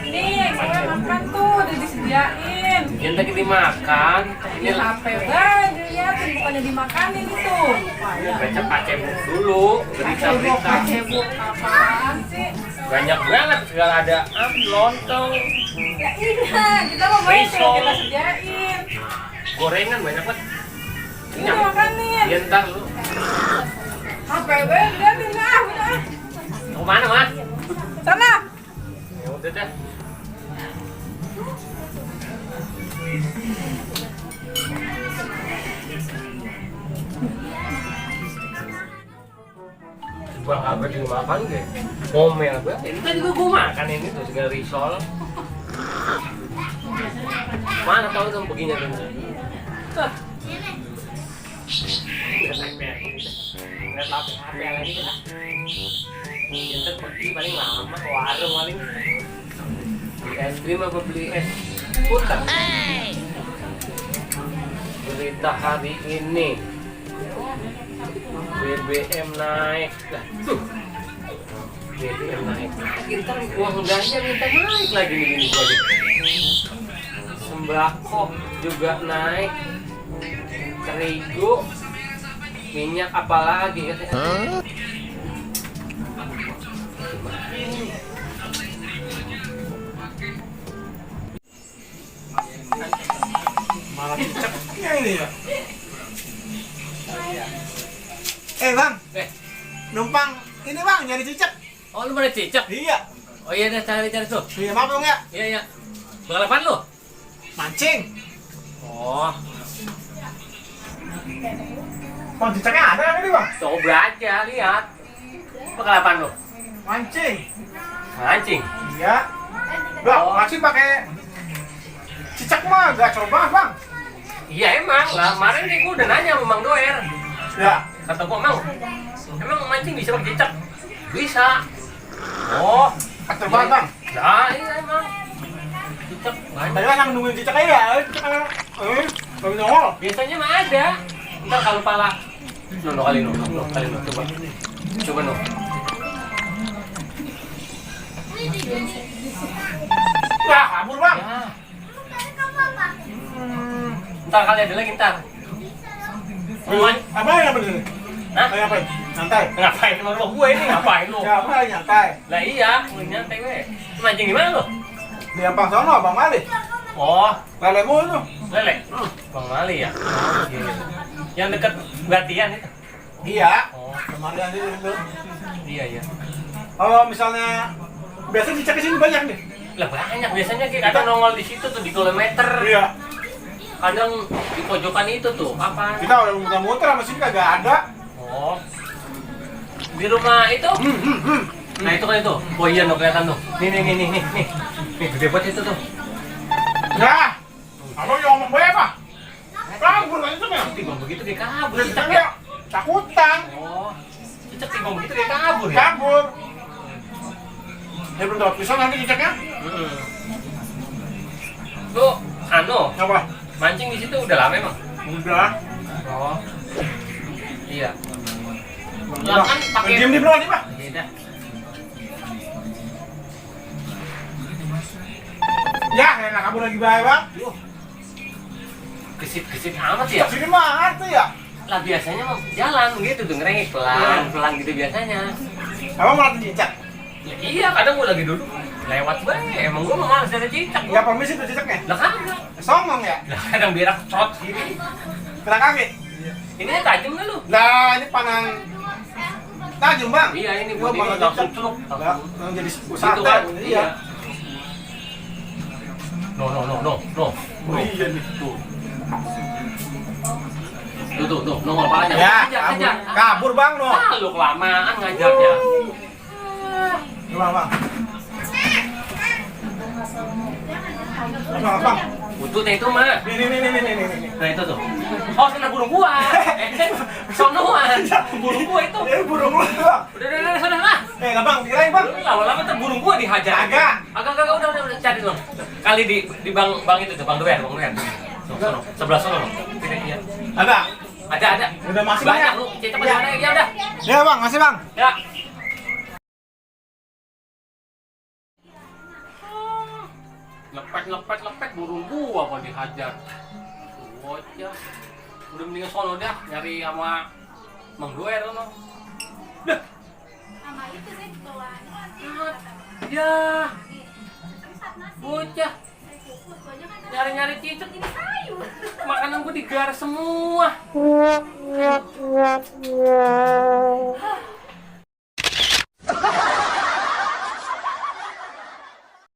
Nih, saya makan tuh, udah disediain. Yang tadi dimakan, Ini HP banget, diliatin, bukannya dimakanin itu. baca pacebuk dulu, berita-berita. Pacebuk apaan sih? Banyak banget, segala ada lontong, Ya iya, kita mau main Risol. kita sediain. gorengan banyak banget. Ini makanin. Ya ntar lu, HP banget, diliatin lah, udah. mau mana mas? Sana. Ya udah dah. Bang apa dimakan deh? Ngomel banget. Ini kan juga gua makan ini tuh segala risol. Mana tahu tuh begini tuh. Tuh. Lihat HP lagi dah. Kita pergi paling lama ke warung paling. Beli es krim apa beli es putar? Berita hari ini BBM naik. Lah, tuh. BBM naik. Ntar uang belanja minta naik lagi nih lagi. Sembako juga naik. Terigu, minyak apalagi katanya. Malah cicaknya ini ya. Bang, numpang ini bang, nyari cicak. Oh lu pada cicak? Iya. Oh iya dah cari tuh. Iya maaf dong ya. Iya iya. Balapan lu? Mancing. Oh, Bang cicaknya ada kan ini bang? coba aja lihat. Balapan lu? Mancing. Mancing. Iya. Bang, Oh. masih pakai cicak mah gak coba bang. Iya emang lah. Kemarin nih gua udah nanya sama Mang Doer. Ya. Kata gua Mang, emang mancing bisa pakai cicak? Bisa. Oh, Coba bang. nah iya emang. Cicak Tadi banyak. kan nungguin cicaknya ya. Cicaknya. Baru nongol. Biasanya mah ada. Ntar kalau pala, no kali no, coba, coba no. Wah kabur bang. Ya. Ntar kali ada lagi ntar. Apa yang bener? Hah? Kayak apa? Santai. Ngapain emang lo gue ini ngapain lo? Siapa yang nyantai? Lah iya, gue nyantai gue. Mancing di mana lo? Di Ampang sono Bang Mali. Oh, Lelemu itu. lele. Bang Mali ya. Iya. Yang dekat Batian itu. Iya. Oh, Kemarin itu. iya iya. Kalau misalnya biasa cicak di sini banyak nih. Lah banyak biasanya kayak kadang nongol di situ tuh di kilometer. Iya. Kadang di pojokan itu tuh apa? Kita udah muter-muter sama sini kagak ada. Oh. Di rumah itu? Nah itu kan itu. Oh iya no kelihatan tuh. Nih. Nih gede banget itu tuh. Nah, abang yang ngomong banyak apa? Kabur kan itu ya? Timbang begitu kayak kabur. Cicaknya takutan. Oh. Cicak timbang begitu kayak kabur ya? Kabur. Dia belum dapat pisau nanti cicaknya. Lu anu Apa? mancing di situ udah lama emang? Udah. Oh. Iya. Lah kan pakai Diam di belakang nih pak. Iya dah. Ya, enak kabur lagi baik bang. Gesit amat ya? Sini mah tuh ya. Lah biasanya mah jalan gitu tuh ngerengek pelan gitu biasanya. Abang mau latih cicak? Ya, iya kadang gua lagi duduk lewat banget. Emang gua mau malas dari cicak. Nggak permisi tuh cicaknya. Lah kagak. Songong ya? Lah kadang biar trot gini. Kena kaki. Ini tajam nggak lu? Nah, ini panang tajam bang. Iya ini Gua gua ini malah langsung cicak. celuk. Yang jadi Gitu sate. kan? Iya. Iya. No. Oh, iya nih. Tuh. Tuh, nongol palanya. Ya, Ajar. kabur bang lo. Ah, lu kelamaan ngajarnya. Gimana bang? Abang. Bututnya itu mah. Nih. Nah itu tuh. Oh, kena burung gua. sonoan. Burung gua itu. Burung lu bang. Udah sana lah. Bang, kirain bang. Lama-lama tuh burung gua dihajar. Agak. Udah cari dong. Kali di bang itu tuh, Bang Duer. Sono. Sebelah sono. Iya. Ada. Udah masih banyak lu. Cepat mana ya udah. Ya bang, masih bang. Ya. Lepet burung gua kok dihajar. Bocah. Udah mendingan sono dah nyari sama Mang Duer sono. Dah. Sama itu sih bawaan. Ya. Bocah. Nyari cicak ini sayur. Makanan gua digar semua.